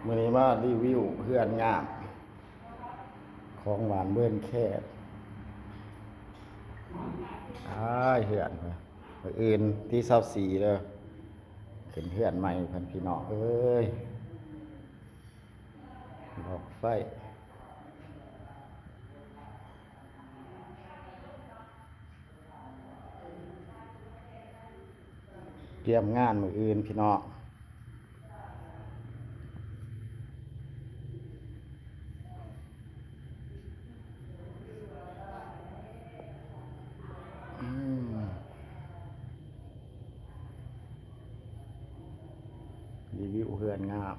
ມື້ນີ້ມາຣີວິວເຮືອນງາມຂອງບ້ານເວີນແຄນ. ອ້າຍ ເຮືອນເພິ່ນ ມື້ອື່ນທີຊາວສີ່ເດີ ຂຶ້ນເຮືອນໃໝ່ເພິ່ນ ພີ່ນ້ອງເອີຍ. ດອກໄຟ ກຽມງານມື້ອື່ນ ພີ່ນ້ອງ. ອືມ ຣີວິວເຮືອນງາມ.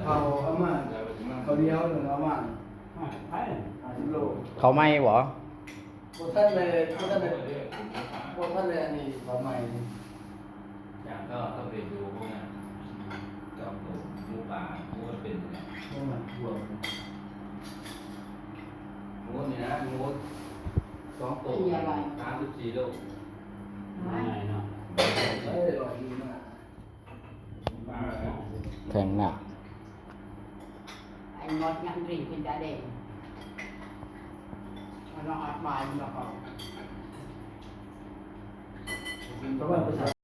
ເຂົ້າເອົາມາ ເຂົ້າໜຽວເອົາມາ ຫ້າສິບໂລ. ເຂົ້າໃໝ່ບໍ? ບໍ່ທັນໄດ້ ບໍ່ທັນໄດ້ ບໍ່ທັນໄດ້ອັນນີ້ ເຂົ້າໃໝ່. ຢ່າງກໍຕ້ອງເປັນຢູ່ພວກນັ້ນ ຈອມໂຕ ໝູປ່າ ໝູມັນເປັນຢູ່ແລ້ວ ພວກມັນພວກ ໝູນີ້ນະ ໝູສອງໂຕ ສາມສິບສີ່ໂລ. ງ່າຍເນາະ ເອີ ແທງໜ້າ ໄອ້ມອດຍັງດຣິງກິນຕາແດງ ມັນເອົາອັດມາຢູ່ນະເຂົາ.